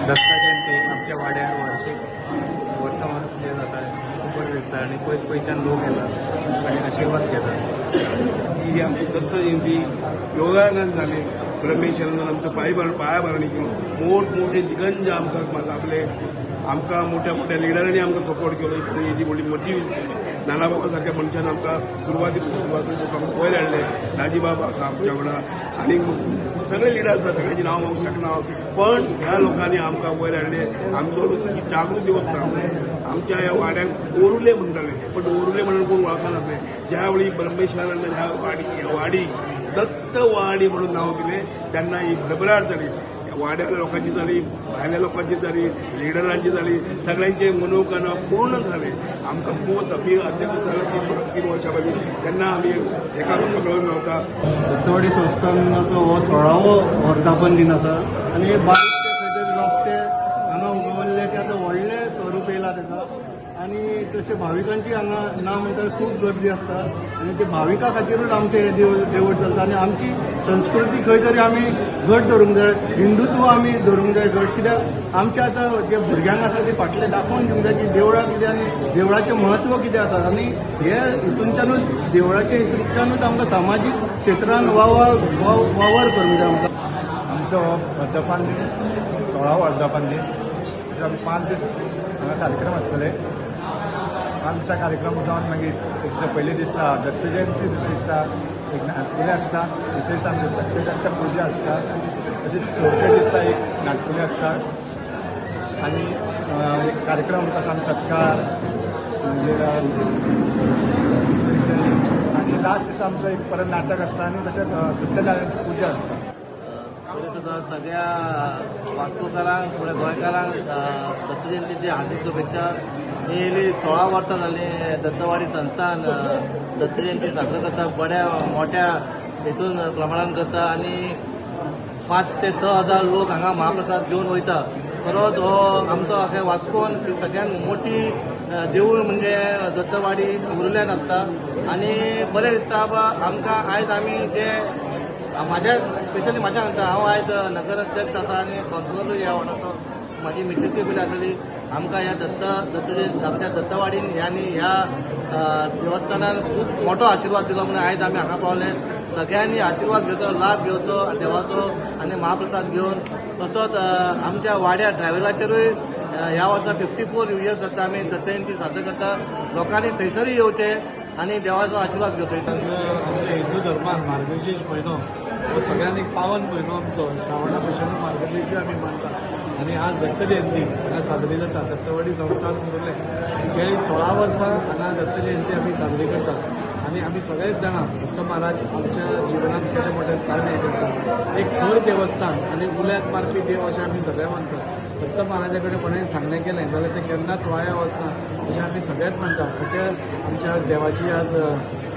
दत्ता जयंती आमच्या वाड्यार वार्षिक वर्सा वर्स जें जाता, खूब बरें दिसता आनी पयस पयच्यान लोक येतात आनी आशिर्वाद घेतात. ही आमची दत्त जयंती योगायोगान जाली. ब्रह्मेश्वरान आमचो पांय पायाभरणी केलो. मोठमोठे दिगंज आमकां लाभले. आमकां मोठ्या मोठ्या लिडरांनी आमकां सपोर्ट केलो. इतली येदी व्हडली मोठी नाना बाबा सारख्या मनशान आमकां सुरवाती आमकां वयर हाडले. दाजीबाब आसा आमच्या वांगडा आनी सगळे लिडर आसा. सगळ्यांची नांव हांव शकना, पण ह्या लोकांनी आमकां वयर हाडले. आमचो जागृत देवस्थान. आमच्या ह्या वाड्याक ओरुले म्हणटाले, पण ओरुले म्हणून कोण वळखनासले. ज्या वेळी ब्रह्मेश्वरान ह्या वाडीक दत्तवाडी म्हणून नाव दिले, तेन्ना ही भरभराट जाली. वाड्याच्या लोकांची जाली, भायल्या लोकांची जाली, लिडरांची जाली, सगळ्यांचे मनोकामना पूर्ण झाले. आमकां खूब, आमी अध्यक्ष जालो 3 3 वर्सां पयलीं, तेन्ना आमी एकामेकां मेळून रावता. दत्तवाडी संस्थानाचो हो 16वो वर्धापन दिन आसा आनी बारीक ते खंय तरी रोपटे हांगा उगवल्ले ते आतां व्हडलें स्वरूप येयलां ताका. आनी तशें भाविकांची हांगा ना म्हणटा खूब गर्दी आसता आनी ते भाविकां खातीरूच आमचें हें देवूळ चलता. आनी आमची संस्कृती खंय तरी आमी घट धरूंक जाय, हिंदुत्व आमी धरूंक जाय घट, कित्याक आमच्या आतां जे भुरग्यांक आसा ते फाटलें दाखोवन दिवंक जाय की देवळां कितें आनी देवळाचें म्हत्व कितें आसा. आनी हे हितूनच्यानूच, देवळाच्या हितूनच्यानूच आमकां सामाजीक क्षेत्रान वावर वावर करूंक जाय आमकां. आमचो वर्धापन दिन, 16वो वर्धापन दिन. तशें आमी 5 दीस हांगा कार्यक्रम आसतले. 5 दिसा कार्यक्रम जावन मागीर एक पयले दिसा दत्त जयंती, दुसऱ्या दिसा एक नाटकुलें आसता, तिसऱ्या दिसा आमचे सत्यदत्त पुजा आसता, तशेंच चवथ्या दिसा एक नाटकुलें आसता आनी एक कार्यक्रम आसा आमी सत्कार मागीर आनी लास्ट दिसा आमचो एक परत नाटक आसता आनी तशेंच सत्यनारायणाची पुजा आसता. पयलीं सुद्दां सगळ्या वास्कोकारांक, फुडें गोंयकारांक दत्त जयंतीची हार्दिक शुभेच्छा. ही येयली 16 वर्सां जालीं दत्तवाडी संस्थान दत्त जयंती साजरो करता, बऱ्या मोठ्या हेतून प्रमाणान करता आनी 5 ते 6 हजार लोक हांगा महाप्रसाद घेवन वयता. परत हो आमचो अख्या वास्कोन सगळ्यात मोठी देवूळ म्हणजे दत्तवाडी उरुल्यान आसता. आनी बरें दिसता बाबा आमकां आयज आमी जे म्हाज्या स्पेशली म्हाज्या सांगता, हांव आयज नगर अध्यक्ष आसा आनी कावन्सिलरूय ह्या वॉर्डाचो. म्हाजी मिसेसूय पयली आसलेली. आमकां ह्या दत्त दत्त आमच्या दत्तवाडीन ह्या आनी ह्या देवस्थानान खूब मोठो आशिर्वाद दिलो म्हणून आयज आमी हांगा पावले. सगळ्यांनी आशिर्वाद घेवचो, लाभ घेवचो देवाचो आनी महाप्रसाद घेवन. तसोच आमच्या वाड्यार ड्रायव्हराचेरूय ह्या वर्सा 54 इयर्स जाता आमी दत्त जयंती साजरो करता. लोकांनी थंयसरूय येवचें आनी देवाचो आशिर्वाद घेवचो. आमच्या हिंदू धर्मान मार्गशीर्ष म्हयनो हो सगळ्यांत एक पावन म्हयनो आमचो. श्रावणा भशेन मार्गशीर्ष आमी मानतात आनी आज दत्त जयंती हांगा साजरी जाता. दत्तवाडी संस्थान उरलें. गेली 16 वर्सां हांगा दत्त जयंती आमी साजरी करतात आनी आमी सगळेच जाणा दत्त महाराज आमच्या जिवनात केदें मोठें स्थान हें करता. एक खर देवस्थान आनी उल्याक मारपी देव अशें आमी सगळे मानतात. दत्त महाराजा कडेन कोणें सांगणें केलें जाल्यार तें केन्नाच वाया वचना अशें आमी सगळेच मानतात. तशें आमच्या देवाची आज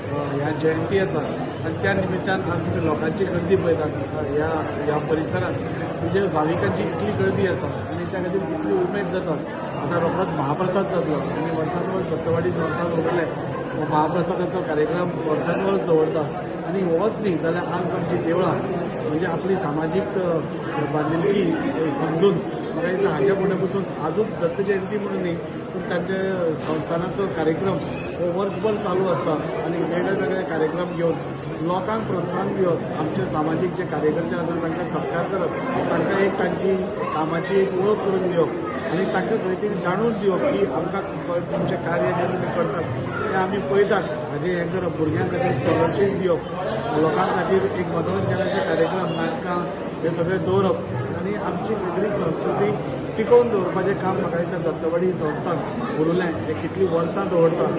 ह्या जयंती आसा आनी त्या निमित्तान आमी लोकांची गर्दी पळयतात. ह्या ह्या परिसरात म्हणजे भाविकांची इतली गर्दी आसा आनी त्या खातीर इतली उमेद जाता. आतां रोखडोच महाप्रसाद जातलो आनी वर्सान वर्स दत्तवाडी संस्थान उरलें हो महाप्रसादाचो कार्यक्रम वर्सान वर्स दवरता. आनी होच न्ही जाल्यार आज आमची देवळां म्हणजे आपली सामाजीक बांदिलकी समजून म्हाका दिसता हाज्या फुडें पसून आजूच दत्त जयंती म्हणून न्ही, पूण तांच्या संस्थानाचो कार्यक्रम हो वर्सभर चालू आसता आनी वेगळे वेगळे कार्यक्रम घेवन लोकांक प्रोत्साहन दिवप, आमचे सामाजीक जे कार्यकर्ते आसा तांकां सत्कार करप, तांकां एक तांची कामाची एक वळख करून दिवप आनी तांकां खंय तरी जाणून दिवप की आमकां तुमचें कार्य जें तुमी करतात तें आमी पळयतात. हाजें हें करप, भुरग्यां खातीर स्कॉलरशीप दिवप, लोकां खातीर एक मनोरंजनाचे कार्यक्रम, नाटकां हे सगळें दवरप आनी आमची खंय तरी संस्कृती टिकोवन दवरपाचें काम म्हाका दिसता दत्तवाडी संस्थान उरलें हें कितलीं वर्सां दवरता.